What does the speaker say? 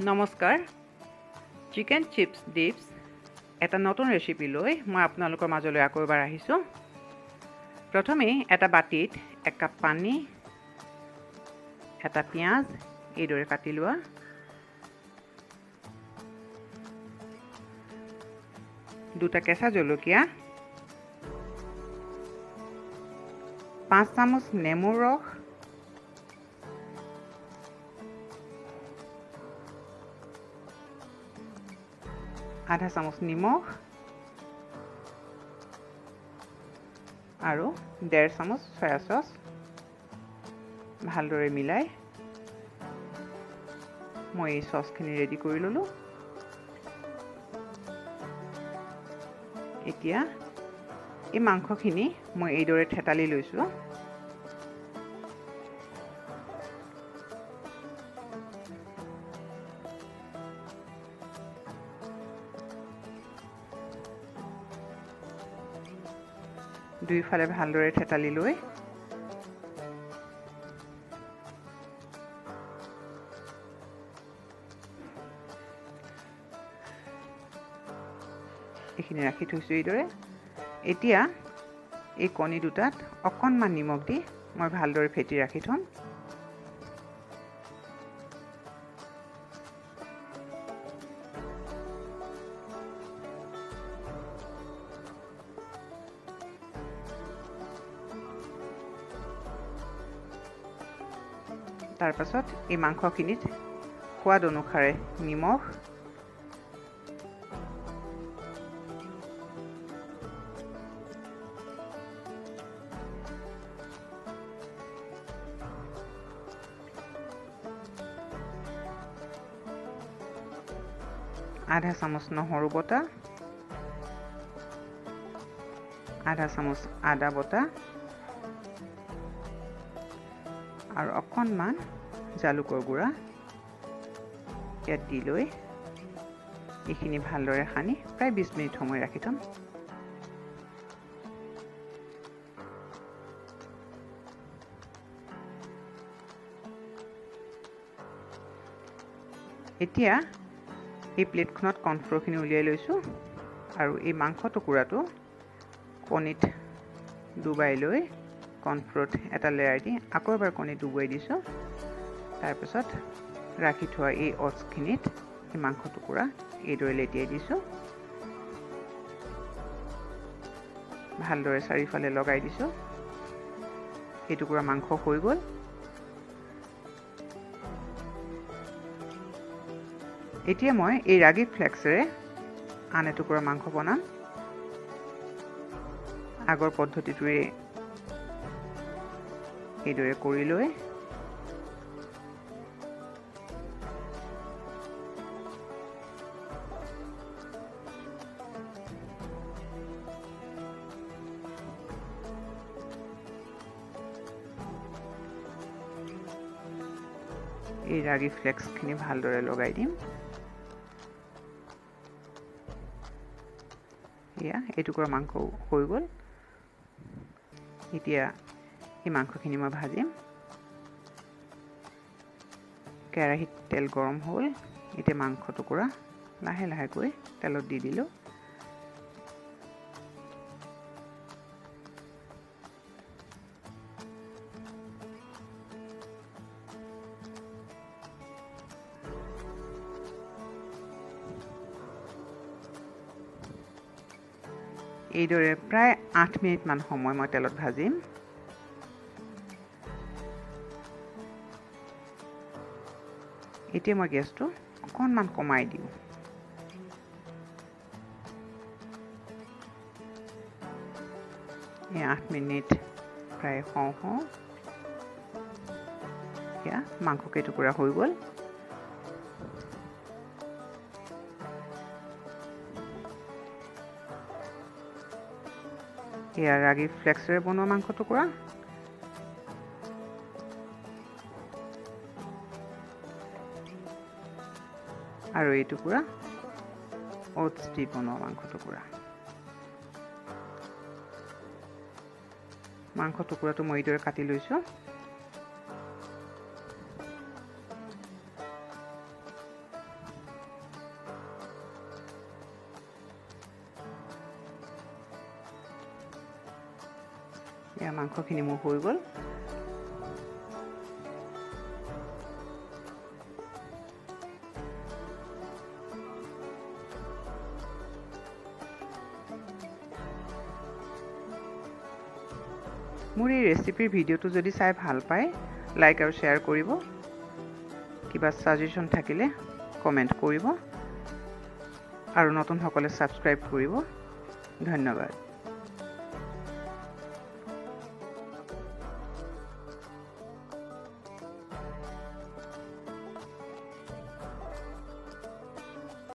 নমস্কাৰ, chicken chips ডিপছ এটা নতুন ৰেচিপি লৈ মই আপোনালোকৰ মাজলৈ আকৌ এবাৰ আহিছোঁ। প্ৰথমে এটা বাটিত এক কাপ পানী, এটা পিঁয়াজ এইদৰে কাটি লোৱা, দুটা কেঁচা জলকীয়া, 5 চামুচ নেমুৰ ৰস, আধা চামুচ নিমখ আৰু 1.5 চামুচ চয়া চচ ভালদৰে মিলাই মই এই চচখিনি ৰেডি কৰি ল'লোঁ। এতিয়া এই মাংসখিনি মই এইদৰে থেতালি লৈছোঁ। দুইফালে ভালদৰে থেতালি লৈ এইখিনি ৰাখি থৈছোঁ এইদৰে। এতিয়া এই কণী দুটাত অকণমান নিমখ দি মই ভালদৰে ফেটি ৰাখি থ'ম। তাৰপাছত এই মাংসখিনিত সোৱাদ অনুসাৰে নিমখ, আধা চামুচ নহৰু বটা, আধা চামুচ আদা বটা আৰু অকণমান জালুকৰ গুড়া ইয়াত দি লৈ এইখিনি ভালদৰে সানি প্ৰায় 20 মিনিট সময় ৰাখি থ'ম। এতিয়া এই প্লেটখনত কৰ্ণফ্ল'ৰখিনি উলিয়াই লৈছোঁ আৰু এই মাংস টুকুৰাটো কণীত ডুবাই লৈ কৰ্ণফ্ল'ৰত এটা লেয়াৰ দি আকৌ এবাৰ কণীত ডুবুৱাই দিছোঁ। তাৰপিছত ৰাখি থোৱা এই অটছখিনিত এই মাংস টুকুৰা এইদৰে লেটিয়াই দিছোঁ, ভালদৰে চাৰিওফালে লগাই দিছোঁ। এই টুকুৰা মাংস হৈ গ'ল। এতিয়া মই এই ৰাগী ফ্লেক্সেৰে আন এটুকুৰা মাংস বনাম। আগৰ পদ্ধতিটোৰে এইদৰে কৰি লৈ এই ৰাগী ফ্লেক্সখিনি ভালদৰে লগাই দিম। এয়া এইটুকুৰা মাংস হৈ গ'ল। এতিয়া এই মাংসখিনি মই ভাজিম। কেৰাহীত তেল গৰম হ'ল। এতিয়া মাংস টুকুৰা লাহে লাহেকৈ তেলত দি দিলোঁ। এইদৰে প্ৰায় 8 মিনিটমান সময় মই তেলত ভাজিম। এতিয়া মই গেছটো অকণমান কমাই দিওঁ। এই 8 মিনিট প্ৰায় হওঁ হওঁ এয়া মাংস কেইটুকুৰা হৈ গ'ল। এয়া ৰাগী ফ্লেক্সেৰে বনোৱা মাংস টুকুৰা। আৰু এই টুকুৰা অটছ দি বনোৱা মাংস টুকুৰা। মাংস টুকুৰাটো মই এইদৰে কাটি লৈছোঁ। এয়া মাংসখিনি মোৰ হৈ গ'ল। মোৰ এই ৰেচিপিৰ ভিডিঅ'টো যদি চাই ভাল পায় লাইক আৰু শ্বেয়াৰ কৰিব, কিবা ছাজেশ্যন থাকিলে কমেণ্ট কৰিব আৰু নতুনসকলে ছাবস্ক্ৰাইব কৰিব। ধন্যবাদ।